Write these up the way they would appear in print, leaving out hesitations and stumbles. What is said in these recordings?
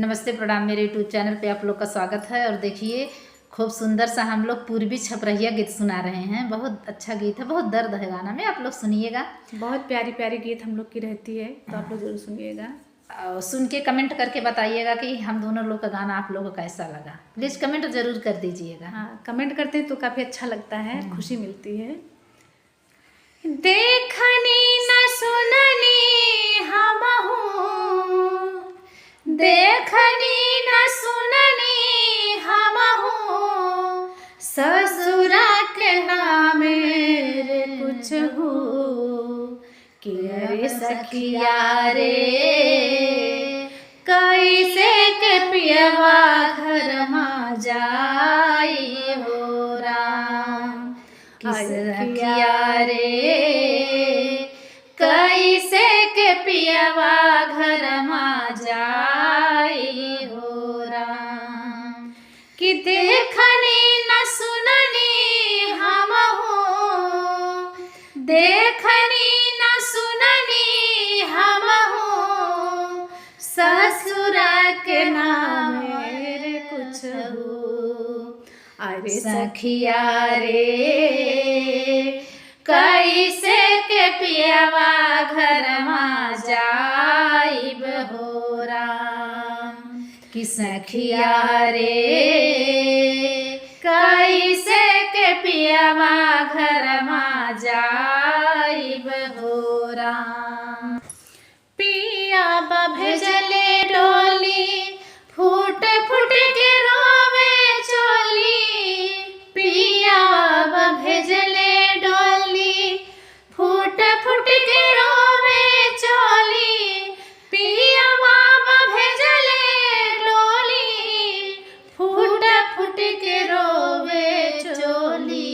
नमस्ते, प्रणाम। मेरे यूट्यूब चैनल पे आप लोग का स्वागत है। और देखिए, खूब सुंदर सा हम लोग पूर्वी छपरहिया गीत सुना रहे हैं। बहुत अच्छा गीत है, बहुत दर्द है गाना में, आप लोग सुनिएगा। बहुत प्यारी प्यारी गीत हम लोग की रहती है, तो आप लोग जरूर सुनिएगा। और सुन के कमेंट करके बताइएगा कि हम दोनों लोग का गाना आप लोगों को कैसा लगा। प्लीज़ कमेंट ज़रूर कर दीजिएगा। हाँ, कमेंट करते हैं तो काफ़ी अच्छा लगता है, खुशी मिलती है। देखनी न सुननी हमहू, देखनी न सुननी हमहू, ससुरा के नामे रे कुछ हो कि अरे सखिया रे, कैसे के पियवा घर मा जाई हो राम। कि सखिया रे, कैसे के पियवा घर मा जाई हो राम। कि देखनी न सुननी हम हो, देखनी न सुननी हम हो, ससुरा के नाम रे कुछ हो। अरे सखिया रे, कैसे के पियवा घर मा जाइब हो राम। कि सखिया रे, कैसे के पियवा घर मा जाइब हो राम। पिया बा भेजले डोली, फूट फूट के रोवे चोली। पिया बा भेजले डोली, फूट फूट के रोवे चोली। पिया बाबा भेजले डोली, फूट फूट के रोवे चोली।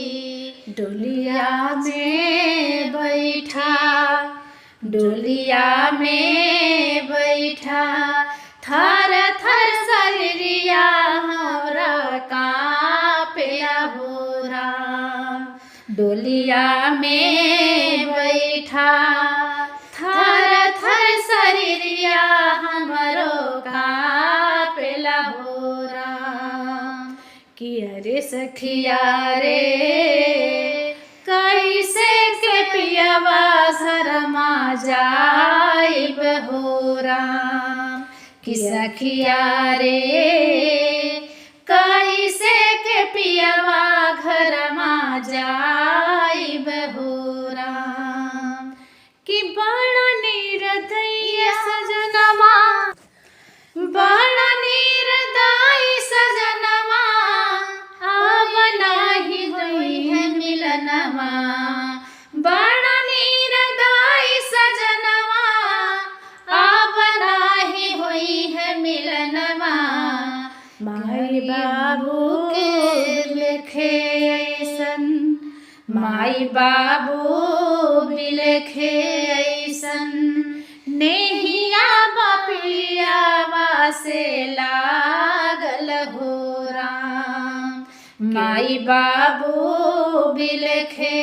डोलिया में बैठा, डोलिया में बैठा, थर थर शरीरिया हमरा कांपेला हो राम। डोलिया में बैठा, थर थर शरीरिया हमरो कांपेला हो राम। कि अरे सखिया रे, कैसे के पियवा घर मा जाइब हो राम। कि सखिया रे, कैसे के पियवा घर मा जाइब हो राम। कि बड़ा निर्दयी सजनवा, बड़ा निर्दयी सजनवा, अब नाही होई है मिलनवा। बड़ा निर्दयी सजनवा, अब नाही होई है मिलनवा। माई बाबू के लेखे ऐसन, माई बाबू बिलखे ऐसन, नेहिया बपियावा से लागल हो राम। माई बाबू बिलखे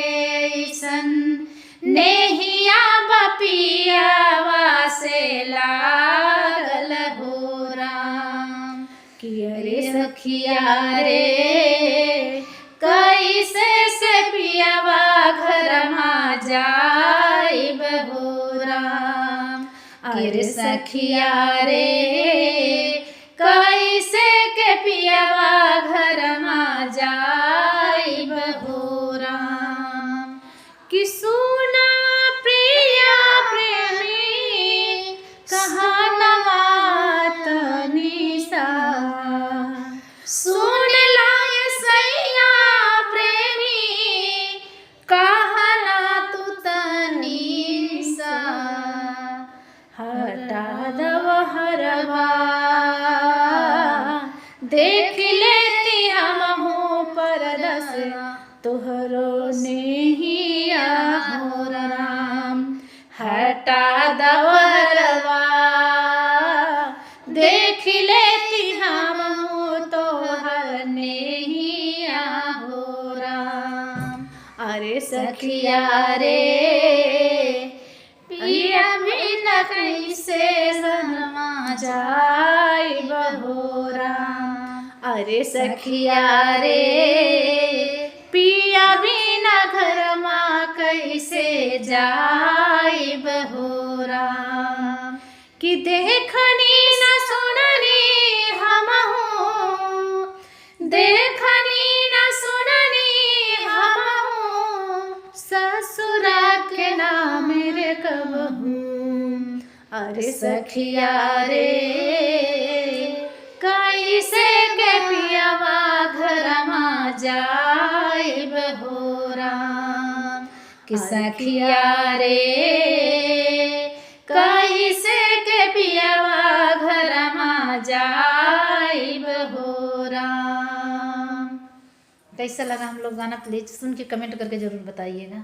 ऐसन, नेहिया बपियावा से लागल हो राम। कि अरे सखिया रे, कैसे से पियवा घर मा जाइब हो राम। अरे सखिया रे, कैसे के पियवा घर मा जाइब हो राम। कि सुना प्रिया प्रेमी कहानवा तनिसा, सुन लाय सैया प्रेमी कहना तू तनिसा। हटा दव हरवा, देख लेती हम हो परदस, तोहरो नेहिया हो राम। हटा दव हरवा, देख लेती हम हो तोहर नेहिया हो राम। अरे सखिया रे, पिया बिना कैसे शर्मा जाइब हो राम। अरे सखिया रे, पिया बिना घरमा कैसे जाइब हो राम। कि देखनी न सुननी हमहू, देखनी न सुननी हमहू, ससुरा के नाम रे कबहू। अरे सखिया रे, कैसे के पियवा घरमा जाइब हो राम। कि सखिया रे, कैसे के पियवा घरमा जाइब हो राम। कैसा लगा हम लोग गाना, प्लीज सुन के कमेंट करके ज़रूर बताइएगा।